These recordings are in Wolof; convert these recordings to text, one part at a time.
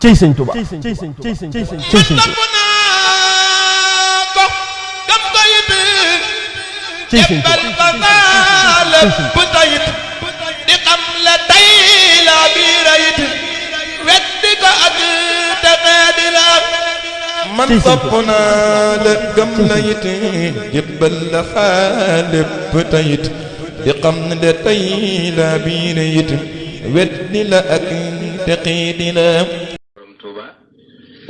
cey sëñ Tuubaa cey sëñ Tuubaa di xam la tey la biira it weddi ko ak texee di la man sopp naa la gëm la it jébbal la xaalépp tayit di xam la tey la biira it weddi la ak texee di la. borom Tuuba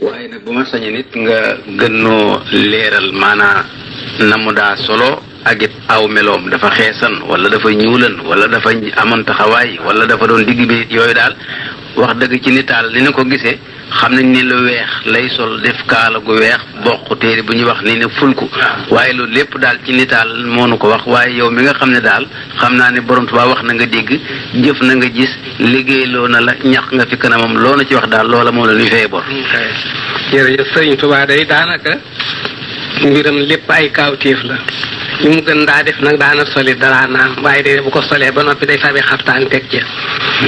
waaye nag bu ma sañee nit nga gën noo leeral maanaa na mu daa solo ak it aw meloom dafa xeesan wala dafa ñuulan wala dafa amoon taxawaay wala dafa doon digg bi yooyu daal wax dëgg ci nitaal li na ko gisee xam nañ ne lu weex lay sol def kaala gu weex bokk téere bu ñuy wax ni ne fulku waaye loolu lépp daal ci nitaal moo nu ko wax waaye yow mi nga xam ne daal xam naa ne borom Tuubaa wax na nga dégg jëf na nga gis liggéeyloo na la ñax nga fi kanamam loo na ci wax daal loola moom la ñuy fay bor. jërëjëf sëriñ Tuubaa day daanaka mbiram lépp ay kaawteef la li mu gën daa def nag daana soli dara naam waaye de bu ko solee ba noppi day fabi xaftaan teg ca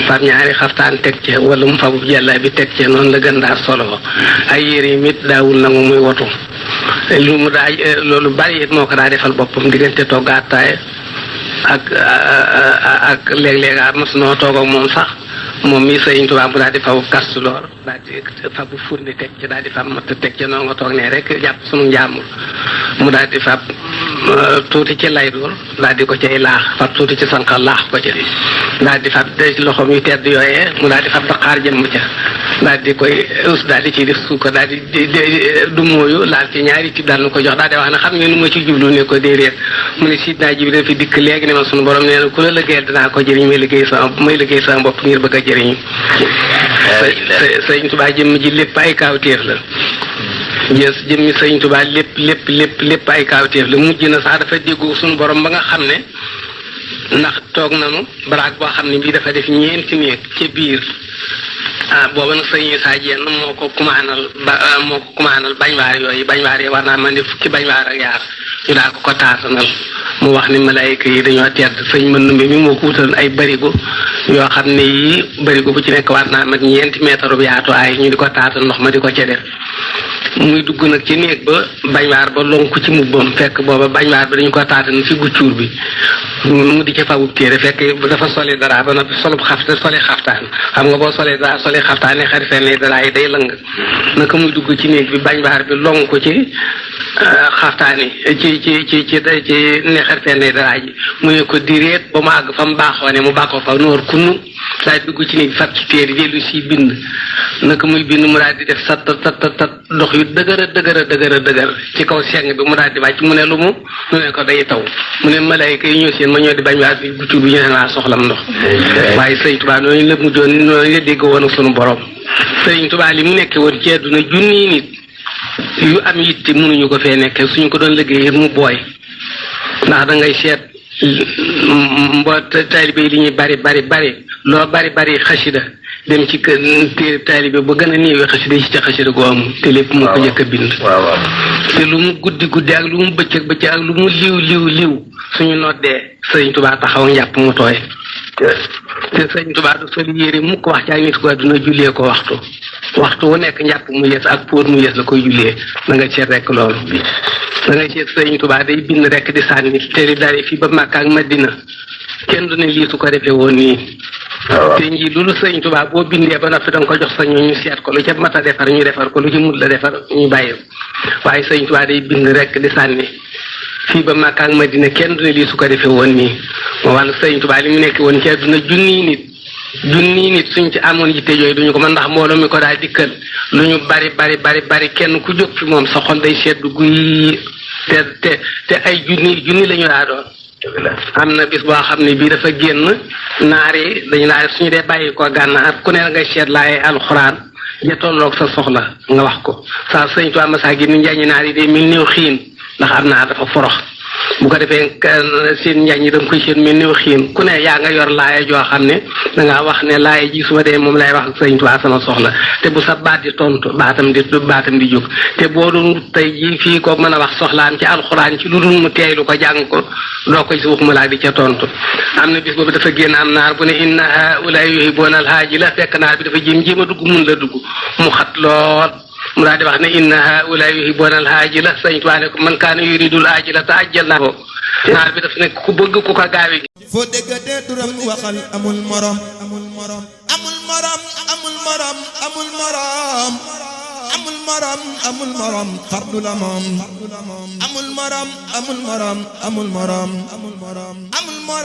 fab ñaari xaftaan teg ca wala mu fabu jàlla bi teg ca noonu la gën daa solo ay yére yi mit daawul nangu muy wotu lu mu daa loolu bari it moo ko daa defal boppam diggante togg attaaya ak léeg-léeg mos noo toog ak moom sax moom mii sëriñ Tuubaa mu daal di fabu kastu loor daal di fabu furni teg ca daal di fab matt teg ca noonu nga toog ne rek jàpp sunu njàmbur mu daal di fab tuuti ci lay doon daal di ko cay laax fab tuuti ci sànqal laax ko ca daal di fab de loxoom yu tedd yooyee mu daal di fab daqaar jëmm ca daal di koy us daal di ciy def suukar daal di du mooyu laal ci ñaari tib daal nu ko jox daal di wax ne xam ngeen nu ma ci jublu ne ko déedéet mu ne Sidna Jibril fi dikk léegi ne ma sunu borom nee na ku la liggéeyal dinaa ko jëriñ may liggéey sama bopp ngir bëgg a jëriñ sëriñ Tuubaa jëmm ji lépp ay kaawteef la jës jëmmi sëriñ Tuubaa lépp ay kaawteef la mujj na sax dafa déggu suñu borom ba nga xam ne ndax toog nanu baraag boo xam ne bii dafa def ñeenti néeg ca biir booba nag sëriñ Isaa Jeen moo ko kumaanal bañwaar yooyu bañwaar yi war naa man ne fukki bañwaar ak yaar ñu daal ko taatanal mu wax ni malaayika yi dañoo tedd sëñ mën numbi mi moo ko wutal ay barigo yoo xam ne yii barigo bu ci nekk war naa mat ñeenti mètre bu yaatu ay ñu di ko taatal ndox ma di ko ca def muy dugg nag ci néeg ba bañwaar ba lonku ci mubbam fekk booba bañwaar ba dañu ko taatan fi guccuur bi mu di ca fabub téere fekk dafa soli dara ba noppi soli xaftaan xam nga boo solee dara soli xaftaan ne xari fenn dara yi day lëng naka muy dugg ci néeg bi bañwaar bi lonku ci xaftaan yi ci ne xari fenn dara ji mu ne ko direet ba mu àgg fa mu baaxoo ne mu bàkkoo fa noor kunnu daal dugg ci néeg bi fab ci téere dellu si bind naka muy bind mu daal di def sat dox yu dëgër ci kaw seng bi mu daal di wàcc mu ne lu mu ne ko day taw mu ne malayka yi ñëw seen ma ñoo di bañ waa bi guccu bi ñu ne naa soxlam ndox waaye sëriñ Tuubaa noonu la mujjoon noonu la dégg woon ak sunu borom sëriñ Tuubaa li mu nekk woon ci àdduna junniy nit yu am yitte mënuñu ko fee nekkee suñu ko doon liggéey mu booy ndax da ngay seet taalibe yi li ñuy bari loo bari xasida dem ci kër téere taalibe ba gën a néewee xasida ci ca xasida goo am te lépp moo ko njëkk a bind te lu mu guddi ak lu mu bëccëg ak lu mu liw suñu noddee sëriñ Tuubaa taxaw njàpp mu tooy te sëriñ Tuubaa du sol yére mukk wax ci ak nit ko àdduna jullee ko waxtu wu nekk njàpp mu yes ak póot mu yes la koy jullee na nga seet rek loolu da ngay seet sëriñ Tuubaa day bind rek di sànni te li dari fii ba Makka ak Madina kenn du ne lii su ko defee woon nii te nji loolu sëriñ Tuubaa boo bindee ba noppi da nga ko jox sa ñu seet ko lu ca mat a defar ñu defar ko lu ci mut la defar ñu bàyyi waaye sëriñ Tuubaa day bind rek di sànni fii ba Makka ak Madina kenn du ne lii su ko defee woon nii moo wax nag sëriñ Tuubaa li mu nekk woon ci àdduna junniy nit suñ ci amoon yitte yooyu duñu ko mën ndax mbooloo mi ko daal dikkal lu ñu bari kenn ku jóg fi moom sa xol day seddu guy te ay junni la ñu daa doon am na bis boo xam ne bii dafa génn naar yi dañu laa suñu dee bàyyi ko gànnaar ku ne ngay seet laay alxuraan ja tolloog sa soxla nga wax ko saa sëñ Tuubaa masaa gi ni njaañi naar yi day mel néew xiin ndax am naa dafa forox bu ko defee seen njañ yi da nga koy seen mel ni xiin ku ne yaa nga yor laaya joo xam ne da ngaa wax ne laaya ji su ma dee moom lay wax ak sëñ Tuubaa sama soxla te bu sa baat di tontu baatam di jóg te boo doon tey jii fii ko mën a wax soxlaam ci alxuraan ci lu dul mu teeylu ko jàng ko doo koy si waxuma laa di ca tontu. am na bis boobu dafa génn am naar bu ne inna haa'ulaa'i yuhibbuuna al-aajila fekk naar bi dafa jéem a dugg mun la dugg mu xat lool mu daal di wax ne inna haa'ulaa'i yuhibbuuna al-aajila sëñ Tuubaa ne ko man kaana yuridul aajilata ajjalnaahu naar bi dafa ne ku bëgg ku ko gaawe foo déggatee turam waxal amul morom amul morom amul morom amul morom amul morom amul morom amul morom fardu la moom amul morom amul morom amul morom amul morom amul morom